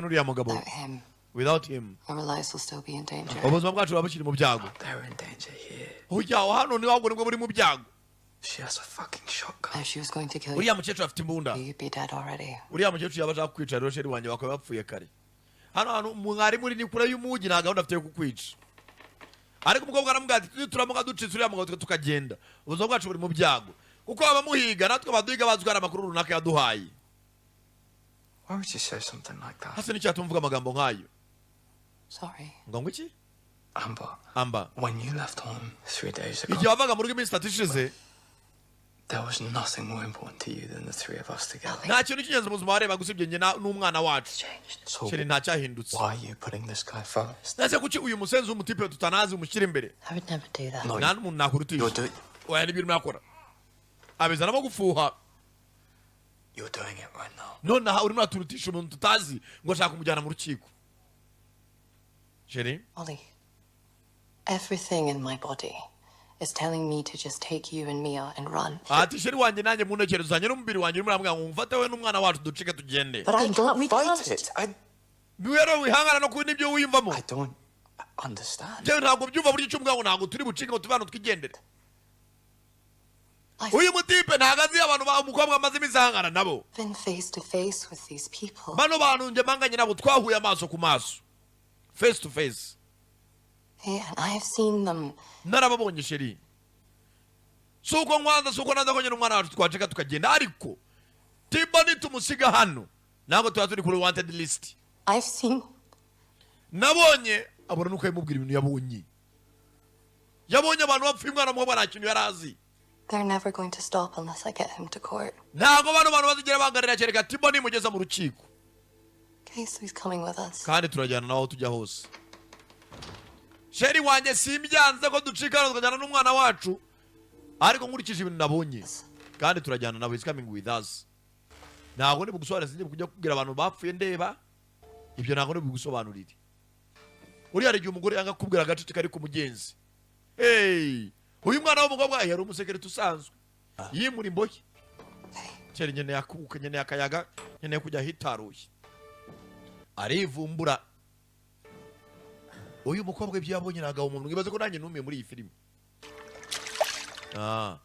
n'uriya mugabo. Without him, Without him, our lives will still be in danger. ubuzima bwacu buba bukiri mu byago. They're in danger here. Ujya aho hano ni wabwo nibwo buri mu byago. She has a fucking shotgun. If she was going to kill you, Uriya mukecuru afite imbunda. you'd be dead already. Uriya mukecuru yaba ashaka kukwica rero, chérie wanjye, bakaba bapfuye kare. Hano hantu mwari muri ni kure y'umugi, nta gahunda afite yo kukwica. Ariko umukobwa aramubwira ati: "Turamuka ducitse uriya mugabo, twe tukagenda, ubuzima bwacu buri mu byago, kuko abamuhiga natwe baduhiga bazi ko hari amakuru runaka yaduhaye." Why would you say something like that? Hasi n'icyatuma mvuga amagambo nk'ayo? Sorry. Ngo iki? Amber, Amber, when you left home 3 days ago, igihe wavaga mu rugo iminsi 3 ishize, there was nothing more important to you than the three of us together. nta kintu cy'ingenzi mu buzima wareba usibye njye n'umwana wacu. Changed. So Chérie, nta cyahindutse. why are you putting this guy first? Ese kuki uyu musenzi w'umutipe tutanazi umushyira imbere? I would never do that. No, Nta n'umuntu nakurutisha. you're doing Oya, nibyo urimo urakora, abizanamo gufuha. you're doing it right now. Nonaha urimo uraturutisha umuntu tutazi ngo ashaka kumujyana mu rukiko, chérie. Ollie, everything in my body is telling me to just take you and Mia and run. Ati: "Chérie wanjye, nanjye mu ntekerezo zanjye n'umubiri wanjye urimo urambwira ngo mufate we n'umwana wacu ducike tugende." But I don't We fight can't. it. I Rero wihangana no kuba n'ibyo wiyumvamo. I don't understand. Njyewe ntabwo byumva buryo icyo umbwira ngo ntabwo turi bucike ngo tuve hano twigendere. I've Uyu mutipe ntabwo azi abantu umukobwa amaze iminsi ahangana nabo. been face to face with these people. Bano bantu njye mpanganye nabo, twahuye amaso ku maso, face to face. Hey, and I have seen them. Narababonye, chérie. Si uko nkwanza, si uko nanza ko nyine umwana wacu twacika tukagenda, ariko Tibo nitumusiga hano ntabwo tuba turi kuri wanted list. I've seen Nabonye abona nuko yamubwira ibintu yabonye. Yabonye abantu bapfuye, umwana w'umukobwa nta kintu yari azi. They're never going to stop unless I get him to court. Ntabwo bano bantu bazigera bahagararira kereka Tibo nimugeza mu rukiko. Okay, so he's coming with us. Kandi turajyana nawe aho tujya hose, chérie wanjye. Simbyanze ko ducika hano tukajyana n'umwana wacu, ariko nkurikije ibintu nabonye, kandi turajyana nawe. He's coming with us. Ntabwo ndi bugusobanurire, sinjye kujya kubwira abantu bapfuye ndeba ibyo, ntabwo ndi bugusobanurire. Uriya hari igihe umugore yanga kukubwira agace kari ku mugenzi. Hey, uyu mwana w'umukobwa yari umusekirite usanzwe yimura imbohe. Chérie, nkeneye akuka, nkeneye akayaga, nkeneye kujya ahitaruye. Arivumbura uyu mukobwa ibyo yabonye ntabwo umuntu mwibaze ko nanjye numiye muri iyi filime. Ah.